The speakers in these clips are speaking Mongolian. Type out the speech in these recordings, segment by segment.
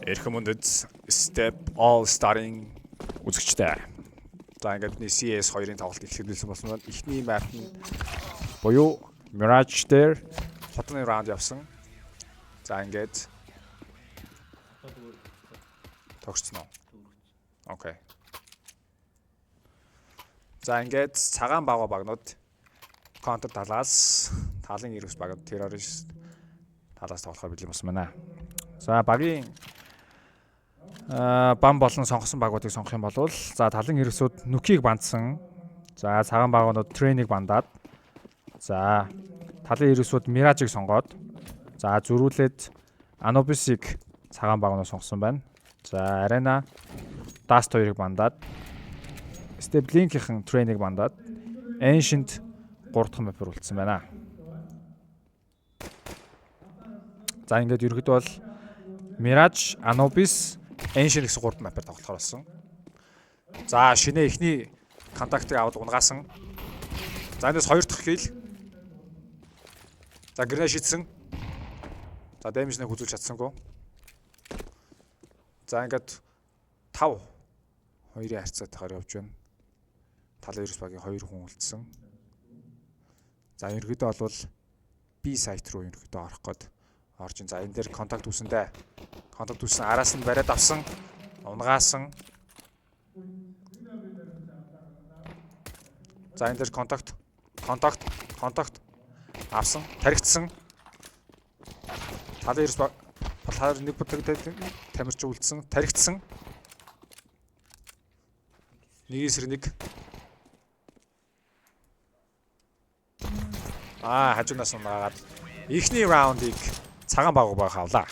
Эрхэм хүндэт Step All Star-ын үзэгчтэй. За, ингээд бидний CS 2-ын тоглолт эхлүүлсэн болсон байна. Эхний map нь буюу Mirage дээр хотны раунд явсан. За, ингээд тогтсон уу? Okay. За, ингээд цагаан бага багнууд counter талаас, талын 99 багууд terrorist талаас тоглохоор бэлэн болсон байна. За, багийн ban болон сонгосон багуудыг сонгох юм бол, за, талын 99-үүд Nuke-ийг ban-дсан. За, цагаан багуудад Train-ийг ban-даад, за, талын 99-үүд Mirage-ыг сонгоод, за, зөрүүлээд Anubis-ыг цагаан багнууд сонгосон байна. За, Arena Dust 2-ыг ban-даад, Step Link-ийн Train-ыг ban-даад, Ancient 3 дахь map-аар үлдсэн байна. За, ингээд ерөөхдөө бол Mirage, Anubis, Ancient гэсэн 3 map-аар тоглохоор болсон. За, шинэ эхний contact-ыг аваад унагаасан. За, энэс хоёр дахь kill. За, гренад шидсэн. За, damage нэг үзүүлж чадсангүй. За, ингээд 5 2-ын харьцаатайгаар явж байна. Талын 9 багийн 2 хүн үлдсэн. За, ерөнхийдөө бол B site руу ерөнхийдөө орох гээд орж ин. За, энэ дээр contact үүсэн дээ. Contact үүсэн, араас нь бариад авсан. Унагаасан. За, энэ дээр contact, contact, contact авсан, таригдсан. Талын 9 баг талаар нэг бүтэг тамирч үлдсэн, таригдсан. Нэг эсрэг нэг. Аа, хажуунаас унаагаад эхний раундыг цагаан баг баг авлаа.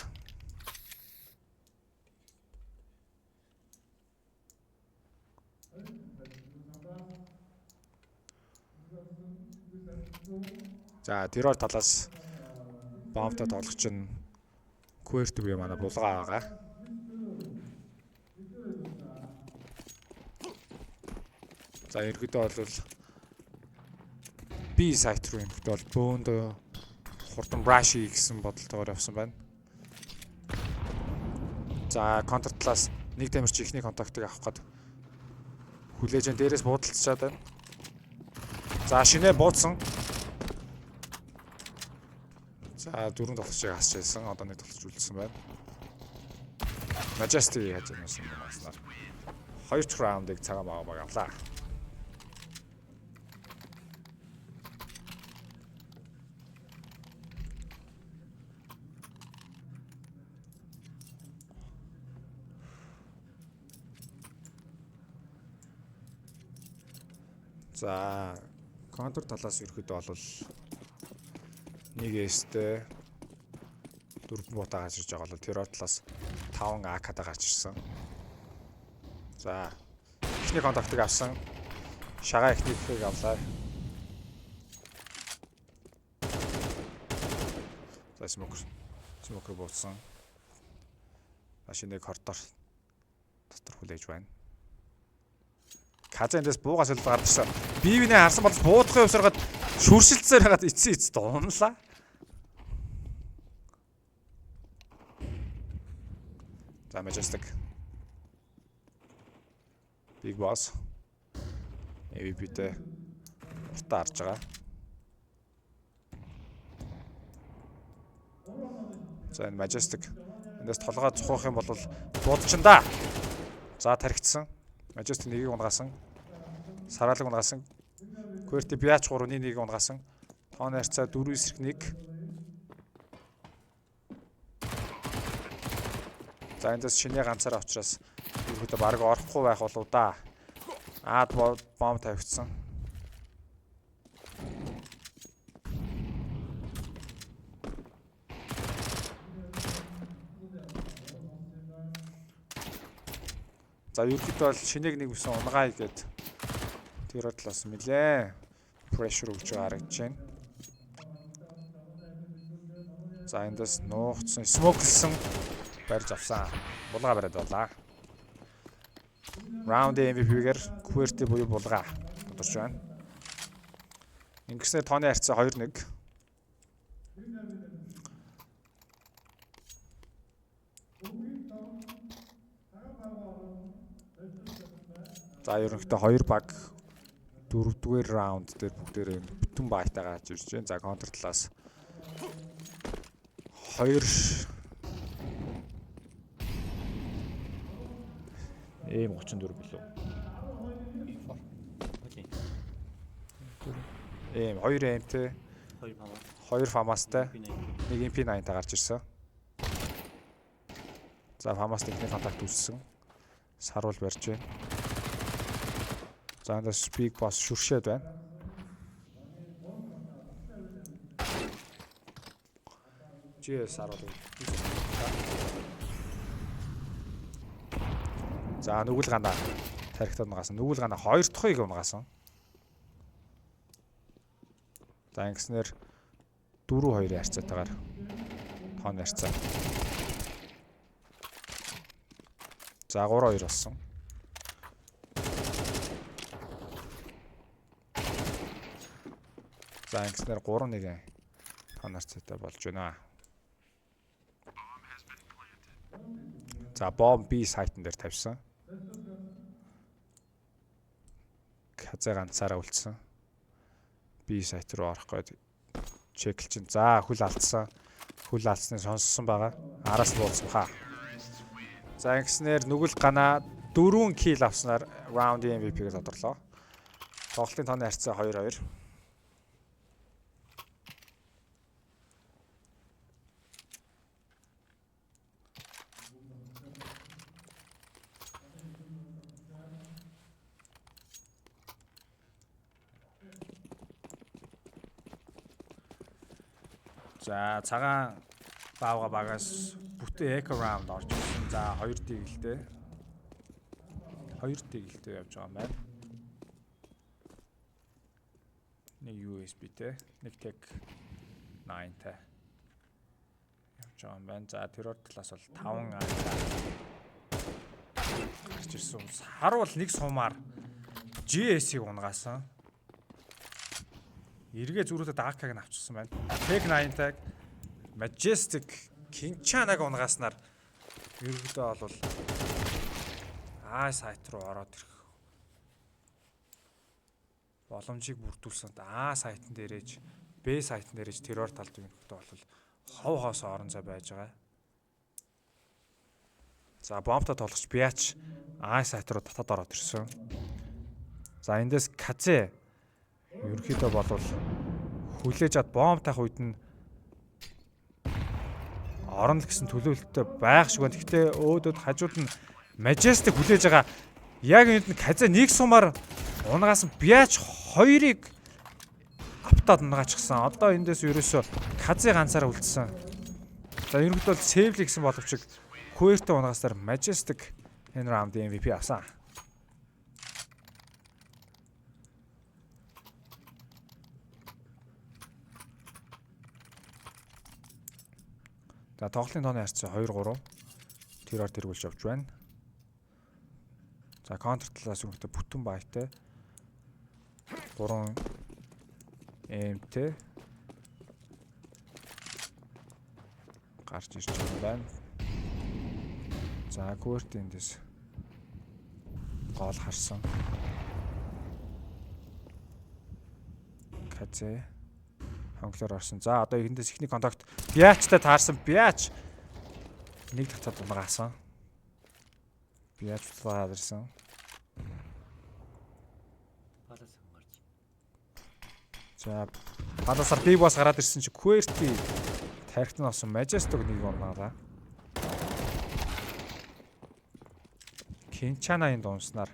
За, террор талаас бомбтой тоглогч нь Quert буюу манай булгаа байгаа. За, ерөөдөө бол B site руу ерөөдөө бол бөөндөө хурдан rush гэсэн бодолтойгоор явсан байна. За, counter талаас нэг тамирч ихний contact-ыг авах гээд хүлээж энэ дээрээс буудалцчаад байна. За, шинэ буудсан. За, дөрөв тоглогчийг хасч байсан. Одоо нэг тоглогч үлдсэн байна. Majesty яаж юмсан юм аснаар. Хоёр дахь раундыг цагаан баг баг авлаа. За, counter талаас ерөөхдөө бол нэг S-тэй дөрвөн буута гарч ирж байгаа бол террор талаас 5 AK-та гарч ирсэн. За, эхний contact-ыг авсан. Шагаа эхнийхийг авлаа. За, smoke smoke бууцсан. Машиныг коридор дотор хүлээж байна. Каза эндээс буугаас л гарч ирсэн. Би бинээ харсан бол буудахын хувьсаргаад шүршилцээр хагаад эцсийн эцэст унлаа. За, Majestic. Big Boss. AWP-тэй уртаа харж байгаа. За, энэ Majestic эндээс толгой цухах юм бол буудчин да. За, тархицсан. Majestic нэгийг унагаасан. Сараалаг унагаасан. QWERTY BH 3-ны нэгийг унагаасан. Тоон харьцаа 4 эсрэг 1. За, эндээс шинэ ганцаараа учраас ерөөдөө баг орохгүй байх болов да. Аад бомб тавигдсан. За, ерөөдөө бол шинийг нэг үсэн унагаая гэд тэр талаас нэлээ pressure өгч байгаа харагдаж байна. За, эндээс нуугдсан, smoke-лсэн, барьж авсан. Булгаа бариад боллаа. Round MVP-гээр QWERTY буюу булгаа тодорч байна. Ингэснээр тооны харьцаа 2-1. За ерөнхийдөө хоёр баг дөрөвдүгээр раунд дээр бүгдээрээ бүтэн байтаа гарч ирж байна. За counter талаас 2 M34 билүү? M 2 M-тэй 2 FAMAS. 2 FAMAS-тай нэг MP9-тай гарч ирсэн. За FAMAS техник контакт үүссэн. Саруул барьж байна. За эндээс Big Boss шүршээд байна. GS саруул. За нүгэл гана тарихтад унгасан. Нүгэл гана хоёр дахьыг унгасан. За ингэснээр 4-2-ын харьцаатайгаар тоон харьцаа. За 3-2 болсон. За ингэснээр 3-1-ийн тоон харьцаатай болж байна. За бомб B сайтн дээр тавьсан. Каза ганцаараа үлдсэн. B сайт руу орох гээд чеклчин. За хөл алдсан. Хөл алдсныг сонссон байгаа. Араас бууцсан хаа. За ингэснээр нүгэл гана 4 kill авснаар round MVP-г тодорлоо. Тоглолтын тооны харьцаа 2-2. За цагаан баавга багаас бүтэн eco round орж ирсэн. За 2 дэгэлтэй. 2 дэгэлтэй явж байгаа юм байна. Нэг USB-тэй, нэг Tech 9-тай явж байгаа юм байна. За террор талаас бол 5 AK гарч ирсэн. Харуул нэг сумаар GS-ийг унгаасан. Эргээ зүрүүтэд AK-г нь авчирсан байна. Tech 9-тай Majestic Кинчанаг унгааснаар ерөнхийдөө бол А сайт руу ороод ирэх боломжийг бүрдүүлсэн. А сайтн дээрээж Б сайтн дээрээж террор талд ерөнхийдөө бол хов хоосоо орон зай байж байгаа. За бомбтой тоглогч Биач А сайт руу татаад ороод ирсэн. За эндээс Казе ерөнхийдөө бол хүлээж ад бомб таах үед нь орно л гэсэн төлөвлөлттэй байх шиг байна. Гэхдээ өөдөөд хажууд нь Majestic хүлээж байгаа. Яг үүнд нь Казе нэг сумаар унгаас Биач хоёрыг автаад унгаачихсан. Одоо эндээс ерөөсөө Казе ганцаараа үлдсэн. За ерөнхийдөө бол сейвли гэсэн боловч Хуэртэй унгааснаар Majestic энэ раундын MVP авсан. За тоглолтын тооны харьцаа 2-3. Тэрээр тэргүүлж явж байна. За counter талаас өргөдөө бүтэн байтай. 3 MT гарч ирж байгаа юм байна. За Курт эндээс гол харсан. Казе хонглоор орсон. За одоо эндээс эхний контакт Биачтай таарсан. Биач нэг татаад унгаасан. Биач буцаад ирсэн. Палас гарч. За Паласаар Big Boss гараад ирсэн чи Querty тарихт нь олсон Majestic нэг унгаалаа. Кинчанаын дунснаар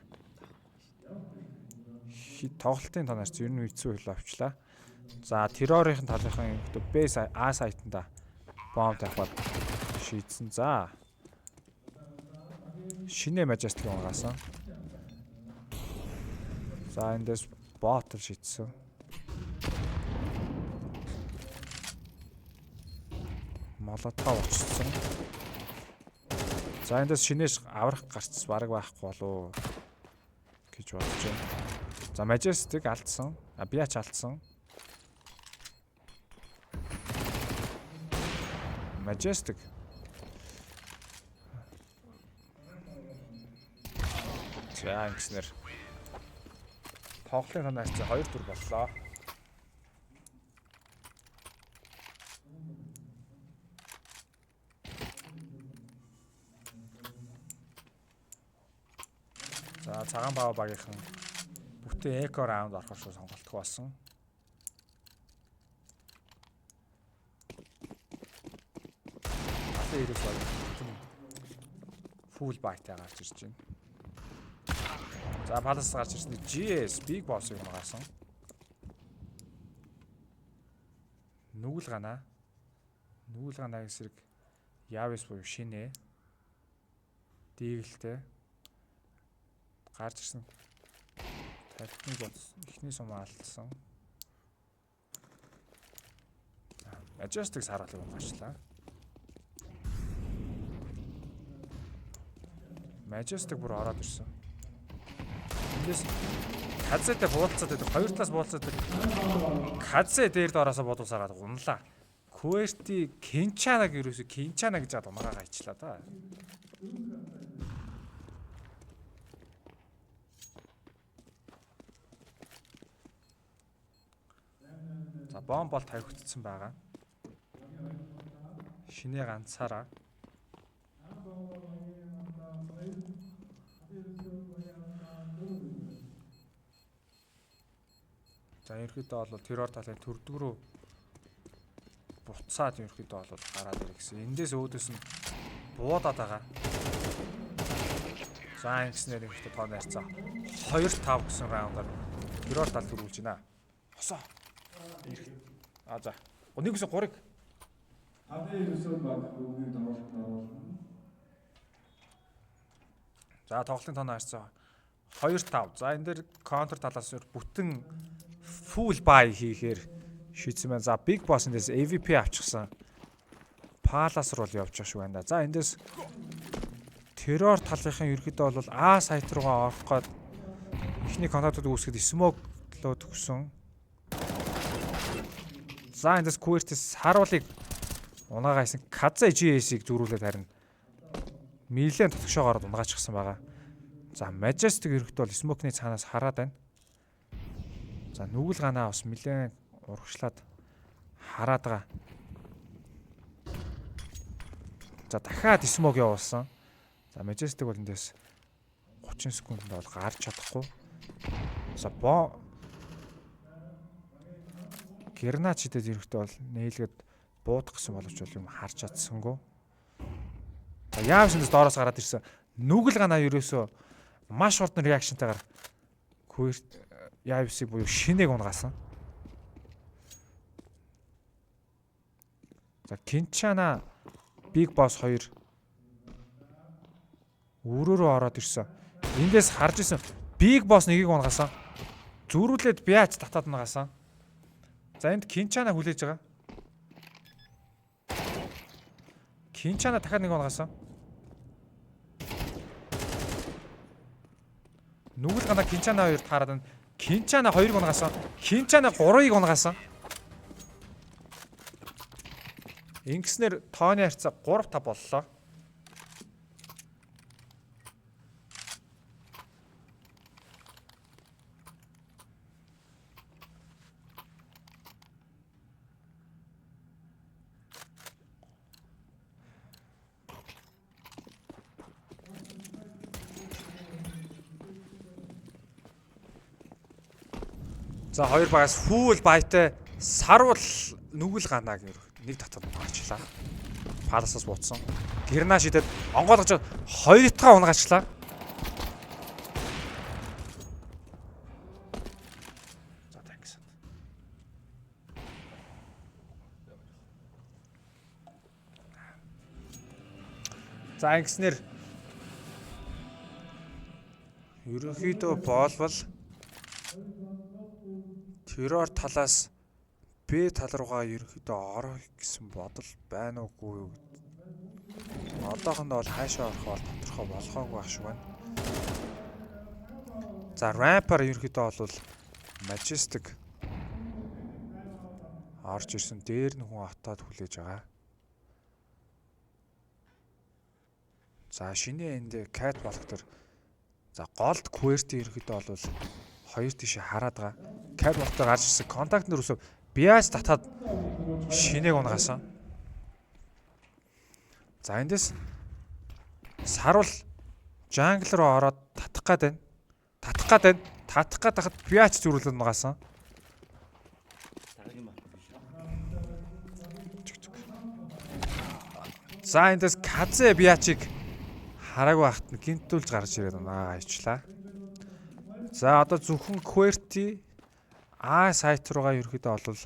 тоглолтын тоноор ер нь хэцүү хөл авчлаа. За террорын талынхан B А сайтанда бомб тавихад шийдсэн. За шинэ Majestic унгаасан. За эндээс ботл шийдсэн. Молотов очсон. За эндээс шинээс аврах гарц бараг байхгүй болов гэж бодож байна. За Majestic алдсан. А Биач алдсан. Majestic. За ингэснээр Тоглолтын тоноо харьцаа 2-4 боллоо. За цагаан баа багийнхан бүтэн eco раунд орохоор шүү сонголтох болсон. Алын ирээс баг бүтэн full buy-тай гарч ирж байна. За Palace гарч ирсэн GS Big Boss-ыг унагаасан. Нүгэл гана. Нүгэл ганагийн эсрэг Yavis буюу шинэ дийгэлтэй гарч ирсэн. Тархиныг бодсон. Эхний сум алдсан. Majestic саруулыг унгаачлаа. Majestic бүр ороод ирсэн. Эндээс Казетэй буулцаад байдаг. Хоёр талаас буулцаад байдаг. Казе дээр доороосоо бодуулсараад унлаа. Куэрти Кенчанаг ерөөсө Кенчана гэж жаад унаагаа гайчлаа да. За бомб бол тавигдсан байгаа. Шинэ ганцаараа. За ерөөхдөө бол террор талын төрдөг рүү буцаад ерөөхдөө бол гараад ирэх гэсэн. Эндээс өөдөөс нь буудаад байгаа. За ингэснээр ерөөхдөө тоо найрцаа 2-5 гэсэн раундаар террор тал төрүүлж байна. Хосоо. А за. 1-3-ыг Таны ерөөсөө баг бүгдийг тоглолтод оруулна. За тоглолтын тоо найрцаа 2-5. За энэ дээр контр талаас бүтэн full buy хийхээр шийдсэн байна. За Big Boss эндээс AVP авчихсан. Palace руу л явж байгаа шүү байна да. За эндээс террор талынхын ерөөдөө бол А сайт руугаа орох гээд эхний контактууд үүсгэхэд smoke лөө төгсөн. За эндээс QRT саруулыг унаагаасан Kaza GS-ийг зөрүүлээд харин нэлээд тотгошоо гараад унгаачихсан байгаа. За Majestic ерөөхдөө бол smoke-ны цаанаас хараад байна. За нүгэл ганаа бас нэлээд урагшлаад хараад байгаа. За дахиад smoke явуулсан. За Majestic бол эндээс 30 секундэд бол гарч чадахгүй. За бо Гернач хэдэд ерөөхдөө бол нээлгээд буудах гэсэн боловч бол юм харж чадсангүй. За яав шинээс доороос гараад ирсэн. Нүгэл ганаа ерөөсөө маш хурдан реакшнтайгаар Квэрт Явсыг буюу шинийг унгаасан. За Кинчана Big Boss 2 өрөөрөө ороод ирсэн. Эндээс харж исэн Big Boss нэгийг унгаасан. Зүрүүлээд Биач татаад унгаасан. За энд Кинчана хүлээж байгаа. Кинчана дахиад нэг унгаасан. Нүгэл гана Кинчана хоёр таарад байна. Кинчана хоёрыг унгаасан. Кинчана гурвыг унгаасан. Ингэснээр тооны харьцаа 3-5 боллоо. За хоёр багаас full buy-тай сарвал нүгэл ганаа гэр нэг татад гарчлаа. Паласаас бууцсан. Герна шидэд онгойлгож хоёр дахь унгаачлаа. За thanks. За ингэснээр ерөнхийдөө боолбол террор талаас Б тал руугаа ерөнхийдөө орох гэсэн бодол байна уугүй юу? Одоохондоо бол хаашаа орох бол тодорхой болохоогүй байх шиг байна. За ramp-аар ерөнхийдөө бол Majestic орж ирсэн. Дээр нь хүн атаад хүлээж байгаа. За шинэ энд cat walk дээр за голд QWERTY ерөнхийдөө бол Хоёр тийшээ хараад байгаа. Catwalk-той гарч ирсэн. Контакт нэр өсөв. Биаж татаад шинээг унгасан. За, эндээс саруул jungle руу ороод татах гад байна. Татах гад байна. Татах гад хахад Биач зүрүүлэн унгасан. Дараагийн map биш. За, эндээс Казе Биачиг хараагүй хахт нь гинтүүлж гарч ирээд унаа аячлаа. За, одоо зөвхөн QWERTY A site руугаа ерөөхдөө олвол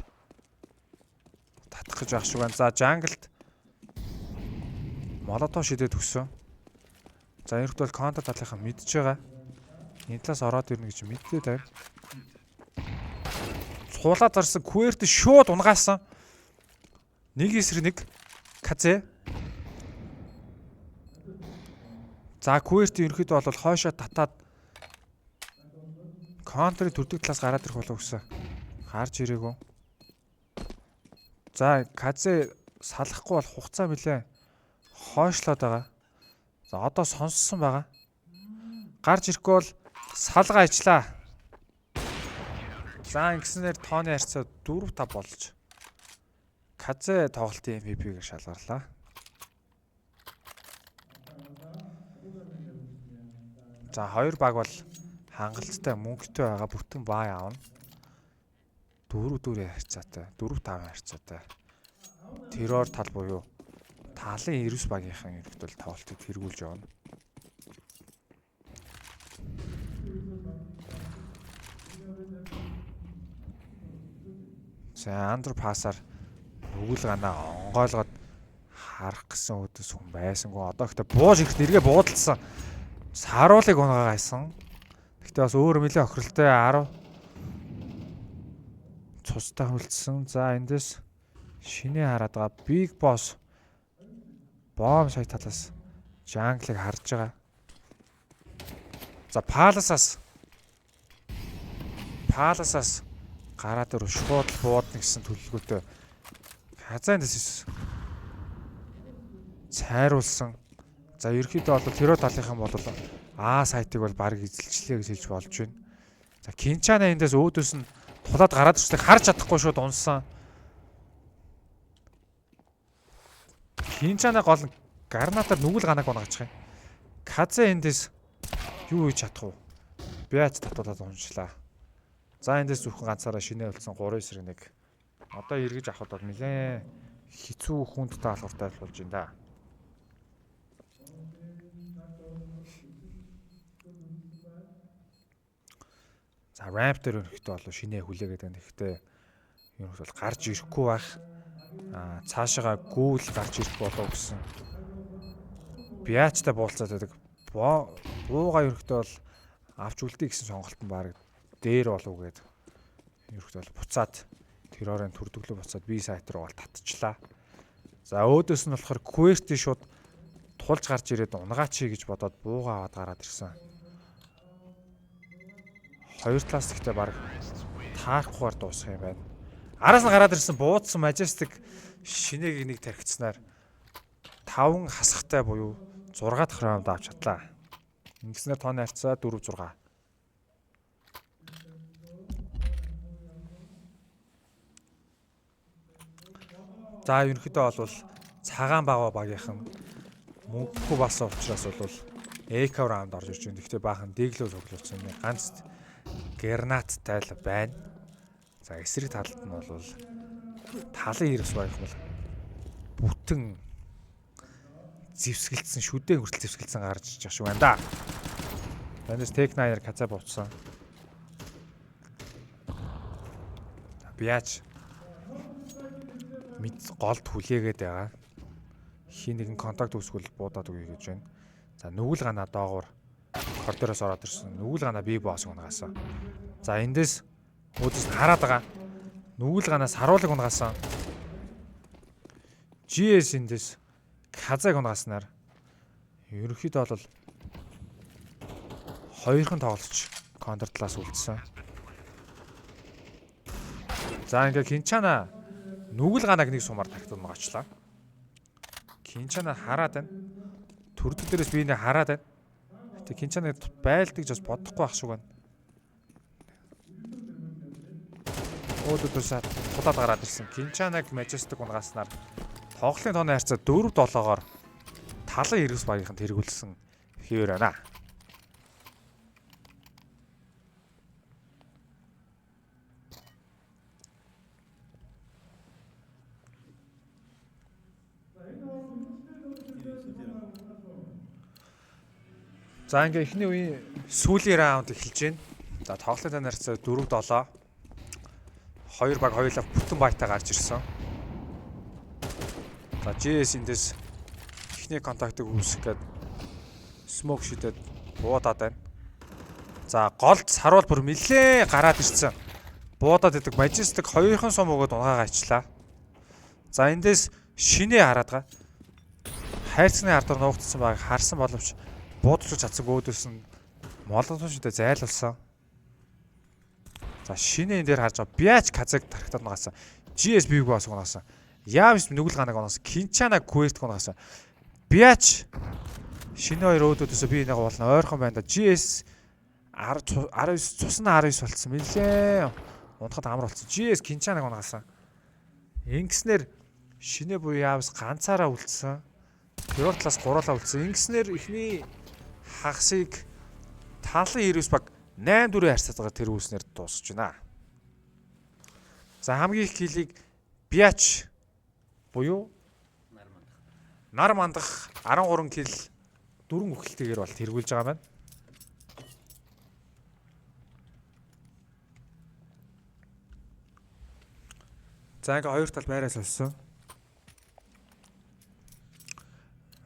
татах гэж байх шиг байна. За, jungle-д молотов шидээд өгсөн. За, ерөөхдөө бол counter талынхаа мэдж байгаа. Энэ талаас ороод ирнэ гэж мэдээд байна. Суулаад зарсан QWERTY шууд унгаасан. Нэг эсрэг нэг Казе. За, QWERTY ерөөхдөө бол хойшоо татаад counter-ын төрдөг талаас гараад ирэх болов гэсэн. Гарч ирээгүй. За, Казе салахгүй бол хугацаа нэлээ хойшлоод байгаа. За, одоо сонссон байгаа. Гарч ирэхгүй бол салгаа ижлаа. За, ингэснээр тооны харьцаа 4-5 болж Казе тоглолтын MVP-г шалгарлаа. За, хоёр баг бол хангалттай мөнгөтэй байгаа, бүтэн buy авна. 4-4 харьцаатай, 4-5 харьцаатай. Террор тал буюу талын 99 багийнхан ерөнхийдөө тоглолтыг тэргүүлж явна. За, underpass-аар нүгэл ганаа онгойлгоод харах гэсэн үдээс хүн байсангүй. Одоо ихтэй бууж ирэхэд эргээ буудалсан. Саруулыг унгаагайсан. Гэхдээ бас өөр нэлээ охиролтой 10 цустай хүлцсэн. За, эндээс шинэ хараад байгаа. Big Boss bomb site талаас jungle-ыг харж байгаа. За, Palace-аас гараад ирв шууд л буудна гэсэн төлөвлөгөөтэй Хазаан дэс цайруулсан. За, ерөөхдөө бол тэрөө талынхан бол А site-ыг бол баг эзэлчлээ гэж хэлж болж байна. За, Кинчана эндээс өөдөөс нь тулаад гараад ирснийг харж чадахгүй шууд унсан. Кинчана гол нь гранатаар нүгэл ганаг унгаачих юм. Казе эндээс юу хийж чадах вэ? Биац татуулаад уншлаа. За, эндээс зөвхөн ганцаараа шинэ болсон 3 эсрэг 1. Одоо эргэж авахд бол нэлээ хэцүү, хүнд даалгавартай болж байна да. За, ramp дээр ерөнхийдөө бол шинэ хүлээгээд байна. Гэхдээ ерөнхийдөө бол гарч ирэхгүй байх. Аа, цаашаага гүүл гарч ирэх болов гэсэн. Биачтай буулцаад байдаг. Бууга ерөнхийдөө бол авч үлдээ гэсэн сонголт нь баг дээр болов гээд ерөнхийдөө бол буцаад террорын төрдөглөө буцаад B site руу бол татчихлаа. За, өөдөөс нь болохоор QWERTY шууд тулж гарч ирээд унгаач гэж бодоод бууга аваад гараад ирсэн. Хоёр талаас гэхдээ баг таарахгүйгээр дуусах юм байна. Араас нь гараад ирсэн буудсан Majestic шинээг нэг тархицсанаар 5 хасахтай буюу 6 дахь раунд авч чадлаа. Ингэснээр тооны харьцаа 4-6. За, ерөнхийдөө бол цагаан багаа багийнхан мөнгөгүй болсон учраас бол eco раунд орж ирж байна. Гэхдээ баахан дэглөө цуглуулсан юм. Ганц гранаттай л байна. За, эсрэг талд нь бол талын 99 багийнхан бол бүтэн зэвсгэлдсэн, шүдээ хүртэл зэвсгэлдсэн гарч иж байгаа шүү байна да. Данис Tech 9-аар каза буцсан. Бияч мэд голд хүлээгээд байгаа. Хин нэгэн контакт үүсвэл буудаад өгье гэж байна. За, нүгэл гана доогуур коридороос ороод ирсэн. Нүгэл гана би босс унгаасан. За, эндээс өөдөөс нь хараад байгаа. Нүгэл гана саруулыг унгаасан. GS эндээс Казаг унгааснаар ерөнхийдөө бол хоёрхан тоглолч counter талаас үлдсэн. За, ингээ Кинчана нүгэл ганаг нэг сумаар тагтаад ногоочлаа. Кинчана хараад байна. Төрдөг дээрээс би нэ хараад байна. Тэг Кинчана байлдаг гэж бас бодохгүй байх шиг байна. Өөдөөс тулаад гараад ирсэн. Кинчанаг Majestic унгааснаар тоглолтын тооны харьцаа 4-7-оор Талан Эргэс багийнхан тэргүүлсэн хэвээр байна. За ингээ эхний үеийн сүүлийн раунд эхэлж байна. За тоглолтын тооны харьцаа 4-7. Хоёр баг хоёулаа бүтэн байтаа гарч ирсэн. За GS эндээс эхний контактыг үүсгэх гээд smoke шидэд буудаад байна. За голд саруул бүр нилээ гараад ирсэн. Буудаад идэг Majestic хоёрхан сум өгөөд унгаагаа ачлаа. За эндээс шинэ хараад га. Хайрцагны ардаар нуугдсан байгааг харсан боловч буудалж чадсангүй өөдөөс нь молотов шидэ зайлуулсан. За шинэ энэ дээр харж байгаа Биач Казаг тархтад нугасан. GSB-г бас унаасан. Явс нүгэл ганаг унаасан. Кинчана Квест унаасан. Биач шинэ хоёр өөдөөсөө би энийг уулна ойрхон байна да. GS 10 19 цус нь 19 болцсон мэлээ. Унтахад амар болцсон. GS Кинчанаг унаасан. Ингэснээр шинэ буюу Явс ганцаараа үлдсэн. Тэрور талаас гуруулаа үлдсэн. Ингэснээр эхний хагасыг Талан 99 баг 8-4 харьцаатайгаар тэр үүснээр дуусгаж байна. За хамгийн их kill-ийг Биач буюу Нар мандах. Нар мандах 13 kill 4 үхэлтэйгээр бол тэргүүлж байгаа юм байна. За ингээ хоёр тал байраас олсон.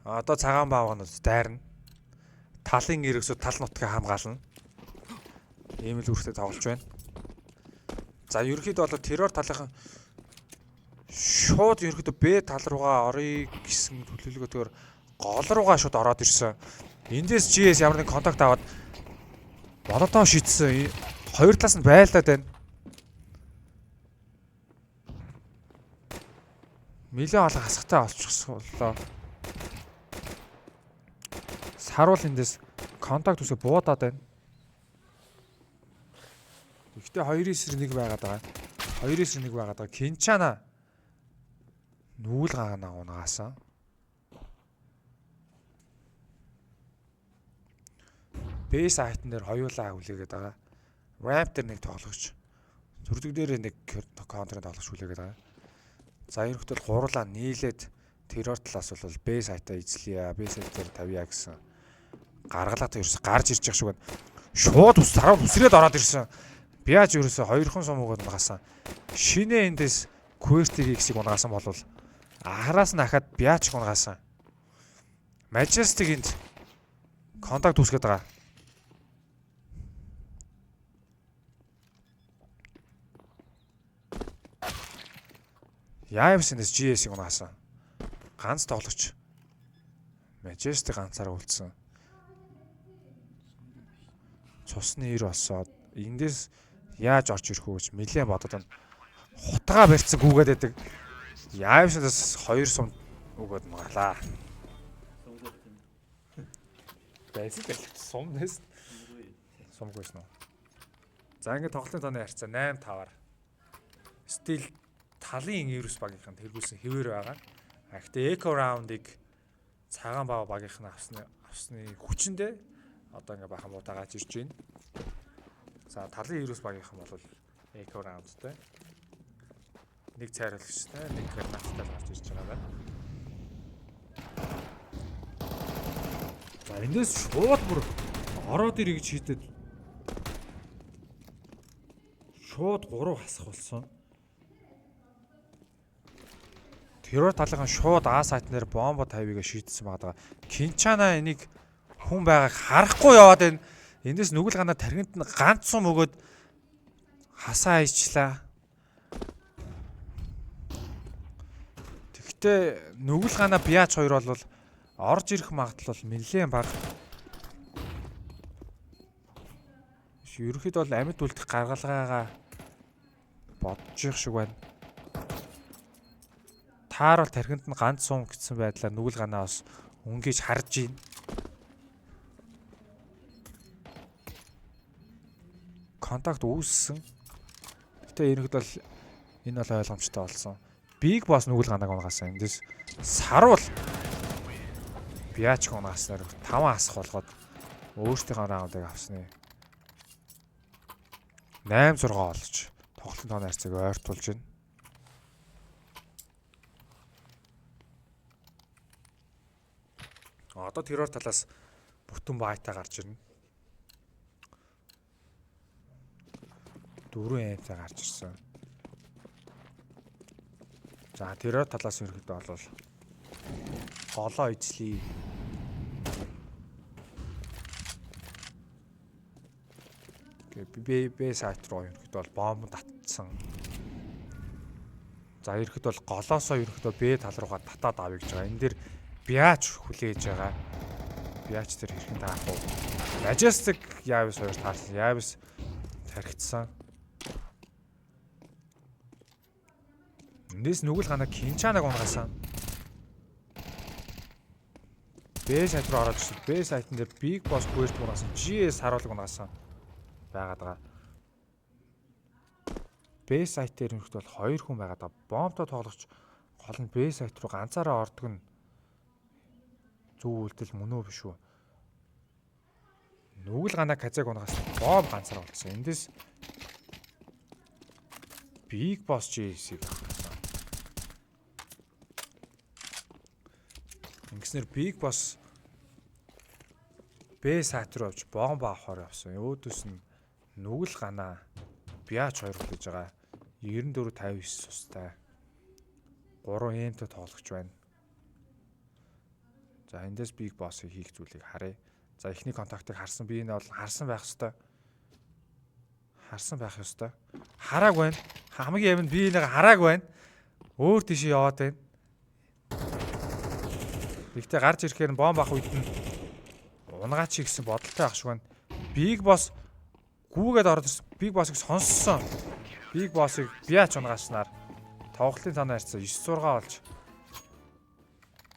Одоо цагаан баавганууд дайрна. Талын эргэсүүд тал нутгаа хамгаална. Ийм л үүрэгтэй тоглож байна. За ерөнхийдөө бол террор талынхан шууд ерөнхийдөө Б тал руугаа оръё гэсэн төлөвлөгөөтэйгээр гол руугаа шууд ороод ирсэн. Эндээс GS ямар нэг контакт аваад молотов шидсэн. Хоёр талаас нь байлдаад байна. Нилээ олон хасахтай олчихсон боллоо. Саруул эндээс контакт үсэ буудаад байна. Гэхдээ 2-9 1 байгаад байгаа. 2-9 1 байгаад байгаа. Кинчана нүүл гаганаа унагаасан. Бэс айтн дээр хоёулаа хүлээгээд байгаа. Ramp дээр нэг тоглогч. Зүрдэг дээр нэг контрын тоглогч хүлээгээд байгаа. За ерөнхийдөө гурлаа нийлээд террор талаас бол Б сайтаа эзлэе, Б сайт дээр тавья гэсэн гаргалаатай ерөөсө гарч ирж байгаа шиг байна. Шууд ус сараа үсрээд ороод ирсэн. Биаж ерөөсө хоёрхан сум өгөөд унгасан. Шинэ эндээс QWERTY X-ийг унгасан бол араас нь ахаад Биач унгасан. Majestic энд контакт үүсгээд байгаа. Яавс эндээс GS-ийг унгасан. Ганц тоглогч Majestic ганцаараа үлдсэн. Цусны ир босоод эндээс яаж орж ирэх үү гэж нэлээд бодод байна. Хутгаа барьцсан гүгээд байдаг. Яавс хоёр сум өгөөд нугалаа. Сумгүй тийм. Байсан байл. Сум нэс Сумгүй. сумгүйсэн үү. За ингээд тоглолтын тооны харьцаа 8-5-аар. Стил талын Эврус багийнхан тэргүүлсэн хэвээр байгаа. А гэхдээ Eco Round-ыг цагаан баа багийнхан авсны хүчэндээ одоо ингээ бахан муутаагааж ирж байна. За талын Эврус багийнхан бол Eco Round-тай нэг цайруулагчтай, нэг гранаттай гарч ирж байгаа байна. За эндээс шууд бүр ороод ирэх гэж хийдэд шууд 3 хасах болсон. Террор талынхан шууд А сайт нэр бомбо тавигаа шийдсэн байгаа. Кинчана энийг хүн байгааг харахгүй яваад байна. Эндээс нүгэл ганаа тархинд нь ганц сум өгөөд хасаа айчлаа. Тэгтээ нүгэл ганаа Биач хоёр бол орж ирэх магадлал бол нэлээд бага. Ерөнхийдөө бол амьд үлдэх гаргалгаагаа бодож их шиг байна. Таар бол тархинд нь ганц сум гэсэн байдлаар нүгэл ганаа бас өнгөж харж байна. Контакт үүссэн. Гэтэ ерөнхийдөө бол Энэ бол ойлгомжтой болсон. Big Boss нүгэл ганаг унагаасан. Эндээс саруул Биач унааснаар 5 асах болгоод өөртөөхөө раундыг авсны. 8-6 олж тоглолтын тооны харьцааг ойртуулж байна. Одоо террор талаас бүтэн байтаа гарч ирнэ. 4 амтай гарч ирсэн. За террор талаас ерөнхийдөө бол голоо эзлэе. Гэ Б Б сайт руу ерөнхийдөө бол бомб татсан. За ерөнхийдөө бол голоосоо ерөнхийдөө Б тал руугаа татаад авъя гэж байгаа. Энэ дэр Биач хүлээж байгаа. Биач тэр хэрхэн таарах вэ? Majestic Yavis хоёр таарсан. Yavis тархицсан. Эндээс нүгэл гана Кинчанаг унгаасан. Б сайт руу ороод ирсэн. Б сайтн дээр Big Boss Quest унгаасан. GS харуулга унгаасан байгаад байгаа. Б сайт дээр ерөнхийдөө бол 2 хүн байгаад байгаа. Бомбтой тоглогч гол нь Б сайт руу ганцаараа ордог нь зөв үйлдэл мөн үү биш үү? Нүгэл гана казаг унгаас бомб ганцаараа болцсон. Эндээс Big Boss GS-ийг авсан. Ингэснээр Big Boss Б сайт руу явж бомб авахар явсан. Өөдөөс нь нүгэл гана Биач хоёр хүлээж байгаа. 94 59 сустай. 3 эмтэй тоглогч байна. За эндээс Big Boss-ыг хийх зүйлийг харъя. За эхний контактыг харсан. Би энэ бол харсан байх ёстой. Харсан байх ёстой. Харааг байна. Хамгийн юм нь би энийг харааг байна. Өөр тийшээ яваад байна. Гэхдээ гарч ирэхээр нь бомб авах үед нь унгаач гэсэн бодолтой ах шиг байна. Big Boss гүүгээд ороод ирсэн. Big Boss-ыг сонссон. Big Boss-ыг Биач унгааснаар тоглолтын тооны харьцаа 9-6 болж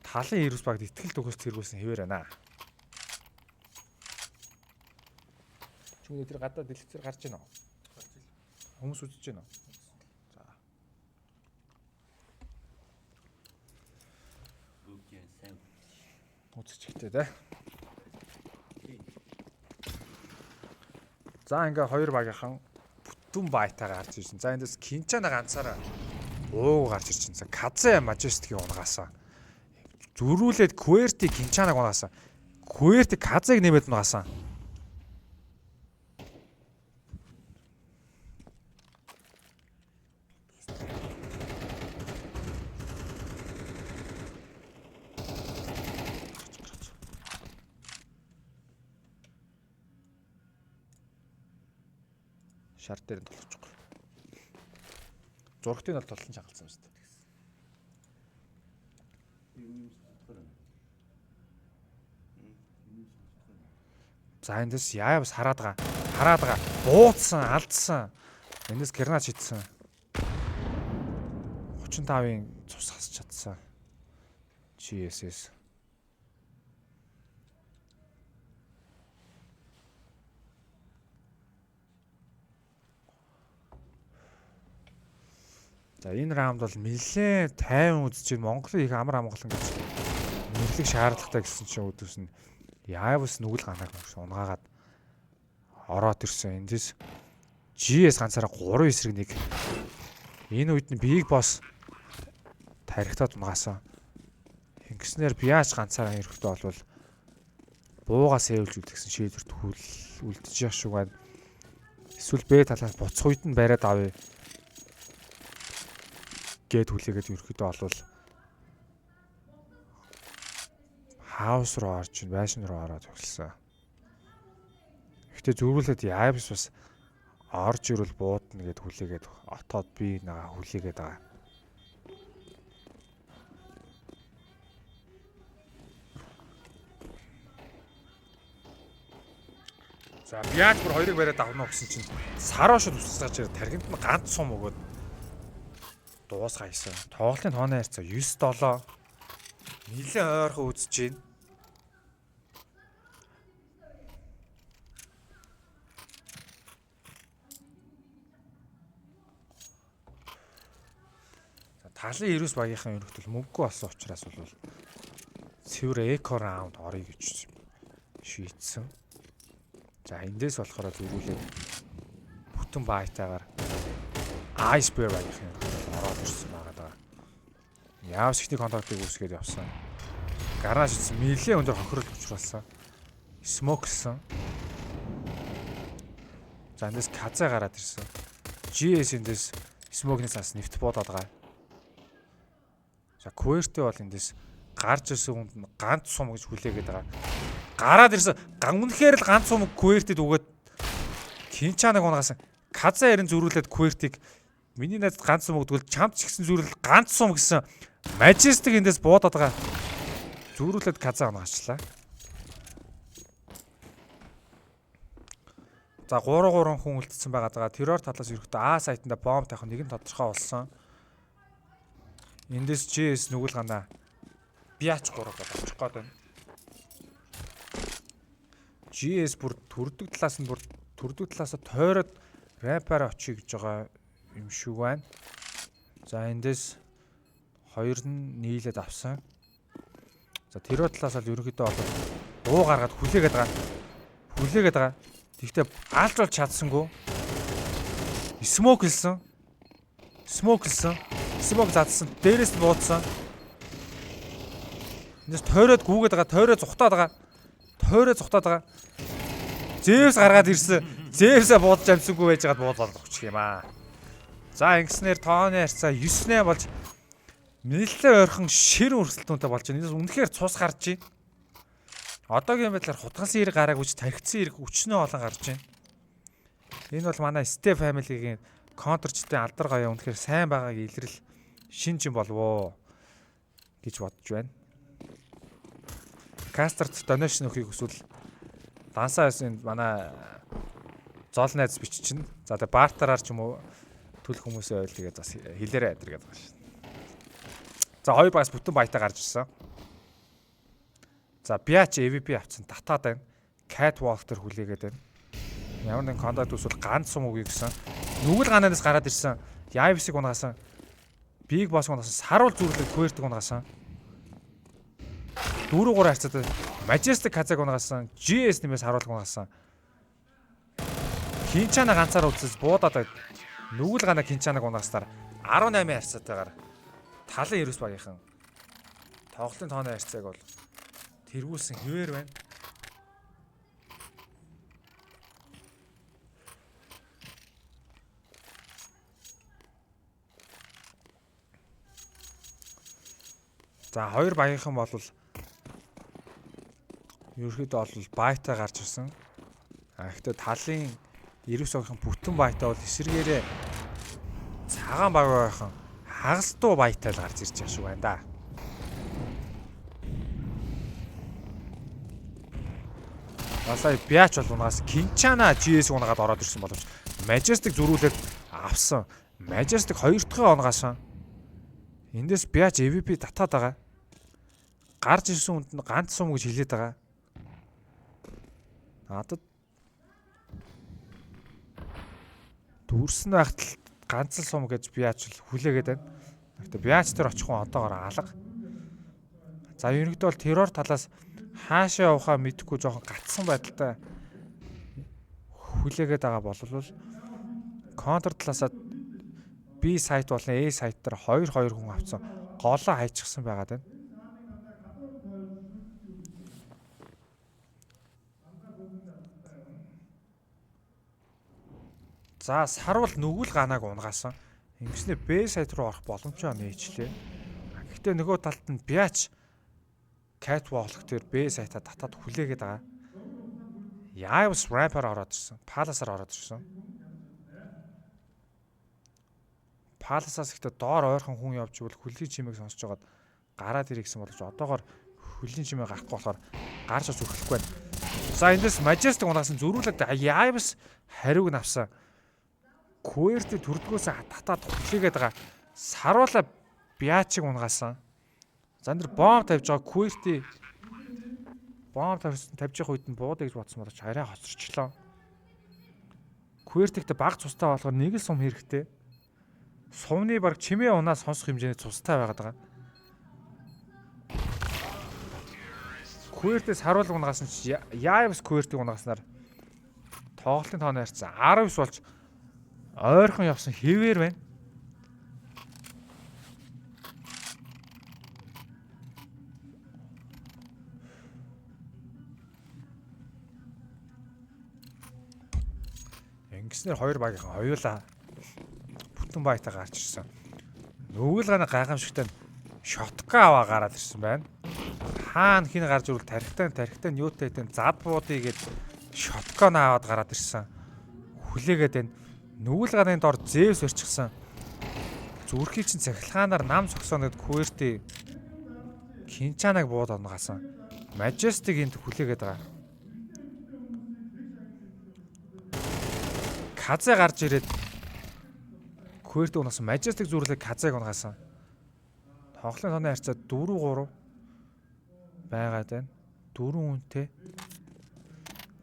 талын Эрус багт итгэл төгөөс тэргүүлсэн хэвээр байна. Чүнээ тэр гадаа дэлгэцээр гарч ийн үү? Хүмүүс үзэж гин үү? За. Бүгд сайн Үзчихтэй те. За ингээ хоёр багийнхан бүтэн байтаа гарч ирсэн. За эндээс Кинчана ганцаараа ууг гарч ирсэн. За Казе Majestic-ийн унгаасан. Зөрүүлээд Кверти Кинчанаг унгаасан. Кверти Казег нэмээд унгаасан. Шар дээр нь толчихгүй. Зургтыг нь бол толон чангалсан юм шүү дээ. За эндээс яавс хараад байгаа. Хараад байгаа. Бууцсан, алдсан. Эндээс гранат шидсэн. 35-ын цус хасч чадсан. GSS. За энэ раунд бол нэлээд 50 үзэж байна. Монголын их амар амгалан гэж нэрлэх шаардлагатай гэсэн чинь үүдээс нь Яавс нүгэл ганааг унгаагаад ороод ирсэн. Эндээс GS ганцаараа 3 эсрэг 1. Энэ үед нь Big Boss тарихтаад унгаасан. Ингэснээр Биач ганцаараа ирэхдээ бол буугаа сэвлж үлдсэн шийдвэрт хүл үлдэж явах шиг байна. Эсвэл Б талаас буцах үед нь бариад авъя гээд хүлээгээд ерөөхдөө олвол хаус руу орж ин байшин руу ороод өгсөн. Гэхдээ зүрүүлээд Яавс бас орж ирвэл буудна гэд хүлээгээд отоод би нэга хүлээгээд байгаа. За Биач бүр хоёрыг бариад авна уу гэсэн чинь саруу шууд усцгааж ирээд таргинд нь ганц сум өгөөд дуусгайсан. Тоглолтын тооны харьцаа 9-7. Нилээн ойрхон үзэж байна. Талын 99 багийнхан ерөнхийдөө мөнгөгүй болсон учраас бол цэвэр eco round орё гэж шийдсэн. За, эндээс болохоор зөрүүлээд бүтэн байтаагаар Ice Bear багийнхан ороод ирсэн байгаа даа. Яав ихний contact ыг үүсгээд явсан. Гараж ирсэн. Нилээ өндөр хохирол учруулсан. Smoke лсэн. За, эндээс Каза гараад ирсэн. GS эндээс smoke ны цаас нэвт буудаад байгаа. За, QWERTY бол эндээс гарч ирсэн хүнд нь ганц сум гэж хүлээгээд байгаа. Гараад ирсэн. Үнэхээр л ганц сум QWERTY-д өгөөд Кинчанаг унагаасан. Каза ярин зөрүүлээд QWERTY-г миний найз ганц сум өгдгөл, чамд ч гэсэн зөрүүл ганц сум гэсэн. Majestic эндээс буудаад байгаа. Зөрүүлээд Каза унагаачлаа. За, 3 3 хүн үлдсэн байгаа даа. Террор талаас ерөөхдөө А сайтанда бомб тавих нэг нь тодорхой болсон. Эндээс GS нүгэл ганаа Биач 3 бол очих гээд байна. GS бүр төрдөг талаас нь, бүр төрдөг талаасаа тойроод ramp аар очие гэж байгаа юм шиг байна. За, эндээс хоёр нь нийлээд авсан. За, террор талаас л ерөнхийдөө бол дуу гаргаад хүлээгээд байгаа. Хүлээгээд байгаа. Гэхдээ алж болж чадсангүй. Smoke хэлсэн. Smoke хэлсэн. Smoke задсан. Дээрээс нь буудсан. Эндээс тойроод гүүгээд байгаа. Тойроо зүхтаад байгаа. Тойроо зүхтаад байгаа. Зевс гаргаад ирсэн. Зевсээ буудаж амсангүй байж байгаад буудлаад өгчих юм аа. За, ингэснээр тооны харьцаа 9-9 болж нэлээд ойрхон шир өрсөлдөөнтэй болж байна. Эндээс үнэхээр цус гарч байна. Одоогийн байдлаар хутгалсан эрг гараагүй ч тархицсан эрг өчнөө олон гарч байна. Энэ бол манай Step Family-гийн counter чдын алдар гоёо үнэхээр сайн байгааг илрэл шин жин болов гэж бодож байна. Caster т donation өгөхийг хүсвэл дансаа энд манай зол найз биччихнэ. За, тэгээ бартараар ч юм уу төлөх хүмүүсээ байл тэгээд бас хэлээрэй адэр гэдэг байгаа шин. За, хоёр багаас бүтэн баятаа гарч ирсэн. За, Биач AVP авсан, татаад байна. Catwalk дээр хүлээгээд байна. Ямар нэгэн contact үүсвэл ганц сум өгье гэсэн. Нүгэл ганаас гараад ирсэн. Яйвсыг унагаасан. Big Boss унагаасан. Саруул зүрлэг Quert унагаасан. 4 3 харьцаатай Majestic Казаг унагаасан. GS нэмээс харуулг унагаасан. Кинчана ганцаар үлдсэж буудаад байд. Нүгэл гана Кинчанаг унагаснаар 18 харьцаатайгаар талын 9 багийнхан тоглолтын тооны харьцааг бол тэргүүлсэн хэвээр байна. За, хоёр багийнхан бол ерөөхдөө бол байтай гарч ирсэн. А гэхдээ талын 99 багийнхан бүтэн байтай бол эсэргээрээ цагаан баг багийнхан хагас дуу байтай л гарч ирж байгаа шүү байна да. Басай Биач бол унаас Кинчана GS унагаад ороод ирсэн боловч Majestic зөрүүлээд авсан. Majestic хоёр дахь оногаасан. Эндээс Биач AVP татаад байгаа. Гарч ирсэн хүнд нь ганц сум гэж хэлээд байгаа. Надад дүрсэн байхад л ганц л сум гэж Биач л хүлээгээд байна. Гэхдээ Биач дээр очих хүн одоогор алга. За, ерөнхийдөө бол террор талаас хаашаа явахаа мэдэхгүй жоохон гатсан байдалтай хүлээгээд байгаа болвол counter талаасаа B site болон A site дээр 2 2 хүн авсан. Голоо хайчихсан байгаа даа. За, сарвал нүгэл ганааг унгаасан. Ингэснээр B site руу орох боломжоо нээчлээ. Гэхдээ нөгөө талд нь Biatch Catwalk дээр B site-а татаад хүлээгээд байгаа. Yavs Rapper ороод ирсэн. Palace-аар ороод ирсэн. Palace-аас ихтэй доор ойрхон хүн явж ивэл хөлийн чимээг сонсож байгаад гараад ирэх гэсэн боловч одоогор хөлийн чимээ гарахгүй болохоор гарч бас өрхлөхгүй байна. За, эндээс Majestic унаасан, зөрүүлээд Yavs хариуг нь авсан. QWERTY төрдгөөс татаад хүлээгээд байгаа. Саруула Биачиг унгаасан. За, энэ дэр бомб тавьж байгаа. QWERTY бомб тавьсан, тавьж явах үед нь буудаа гэж бодсон боловч арай хоцорчлоо. QWERTY-тэй баг цустай болохоор нэг л сум хэрэгтэй. Сувны баг чимээ унаа сонсох хэмжээний цустай байгаад байгаа. Квертээс харуул унгасан чи Яавс Квертийг унгааснаар тоглолтын тооны харьцаа 19 болж ойрхон явсан хэвээр байна. Ингэснээр хоёр багийнхан хоёулаа бүтэн байтаа гарч ирсэн. Нүгэл гана гайхамшигтай нь шотка аваа гараад ирсэн байна. Хаана хин гарч ирвэл тарихтай тарихтай нь юутай тэн зад буудъя гэд шоткон аваад гараад ирсэн. Хүлээгээд байна. Нүгэл ганы дор зээвс өрчихсөн. Зүрхий чинь цахилгаанаар нам цогсооно гэд Куэрти Кинчанаг бууд онгоасан. Majestic энд хүлээгээд байгаа. Казе гарч ирээд Куэрти унаасан. Majestic зүрлээ Казег унаасан. Тоглолтын тооны харьцаа 4-3 байгаад байна. 4 үнэтэй.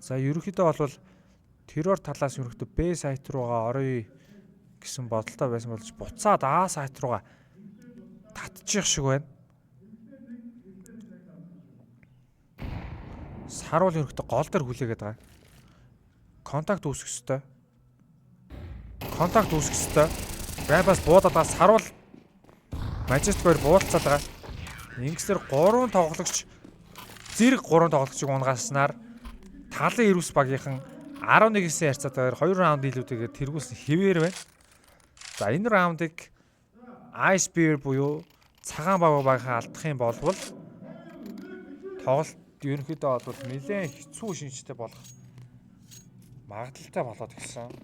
За ерөнхийдөө бол террор талаас ерөнхийдөө Б сайт руугаа оръё гэсэн бодолтой байсан болж буцаад А сайт руугаа татчих шиг байна. Саруул ерөнхийдөө гол дээр хүлээгээд байгаа. Контакт үүсгэх ёстой. Контакт үүсгэх ёстой. Рабас буудаад байгаа саруул Majestic хоёр буулцаад байгаа. Ингэсээр 3 тоглогч зэрэг 3 тоглогчийг унгааснаар талын эрүүс багийнхан 11-9 харьцаатайгаар 2 раунд илүүтэйгээр тэргүүлсэн хэвээр байна. За энэ раундыг Ice Bear буюу цагаан баг багийнхан алдах юм болвол тоглолт ерөнхийдөө бол нэлээд хэцүү шинжтэй болох магадлалтай болоод эхэлсэн.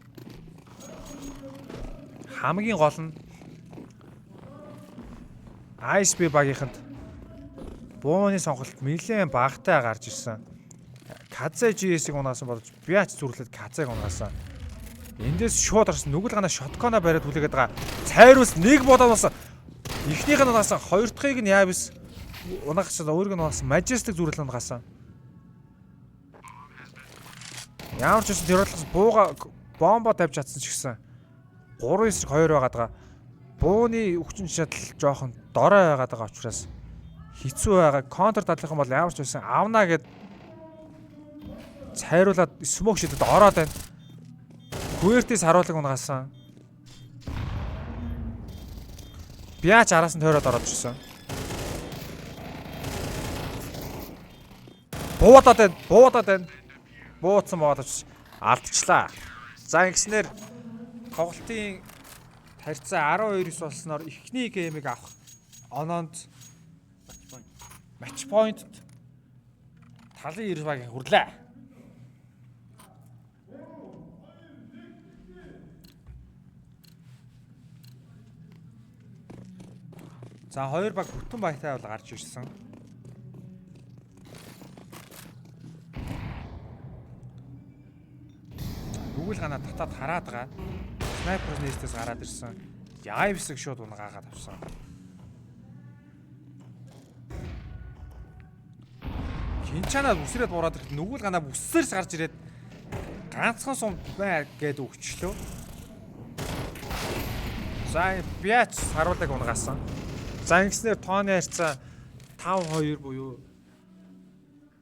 Хамгийн гол нь Ice Bear багийнханд бууны сонголт нэлээд багатай гарч ирсэн. Казе GS-ийг унаасан болж Биач зүрлээд Казег унаасан. Эндээс шууд орсон нүгэл гана шоткона бариад хүлээгээд байгаа. Цайруус нэг бодоод болсон. Эхнийх нь унаасан, хоёр дахьыг нь Явис унаахсан, өөрийг нь унаасан. Majestic зүрлэн унаасан. Ямар ч байсан тэр бодлогоос бууга бомбо тавьж чадсан ч гэсэн 3-2 байгаад байгаа. Бууны хүчин чадал жоохон дорой байгаад байгаа учраас хэцүү байгаа. Контр талынхан бол ямар ч байсан авна гэд цайруулаад смок шидэд ороод байна. Куэртис харуулдаг унагаасан. Биач араас нь тойроод ороод ирсэн. Буудаад байна. Буудаад байна. Бууцсан буудаж алдчихлаа. За ингэснээр тоглолтын харьцаа 12-9 болсноор эхний геймийг авах оноонд матч point талын 9 багийн хүрлээ. За хоёр баг бүтэн баятай бол гарч ирсэн. Нүгэл гана татаад хараад байгаа. Снайпер нестээс гараад ирсэн. Яйвсыг шууд унгаагаад авсан. Кинчанаа үсрээд бураад ирэхэд нүгэл гана бүсээрс гарч ирээд ганцхан сум бай гэд өгчлөө. За Биач саруулаг унгаасан. За ингэснээр тооны харьцаа 5-2 буюу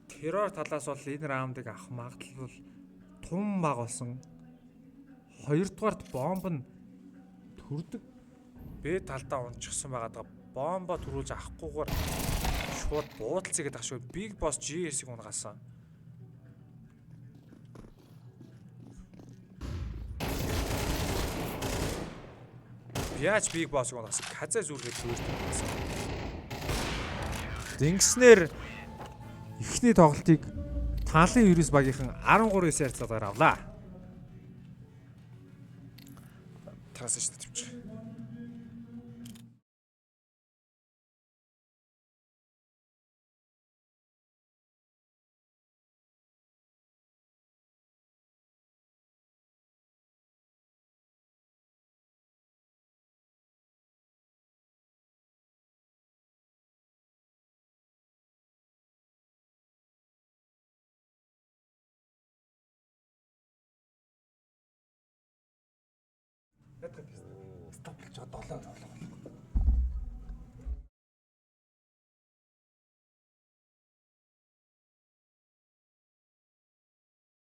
террор талаас бол энэ раундыг авах магадлал бол тун бага болсон. Хоёрдугаарт бомб нь төрдөг Б талдаа унчихсан байгаа даа. Бомбо төрүүлж авахгүйгээр шууд буудалцъя гэдэг шүү. Big Boss GS-ийг унгаасан. Яаж Big Boss-ыг унгаасан? Каза зүрхээ зүрхээ унгаасан. Ингэснээр эхний тоглолтыг талын 99 багийнхан 13-9 харьцаагаар авлаа. Тараас шүү дээ төвч. Стоп болж байгаа. Тоглоо, тоглоо.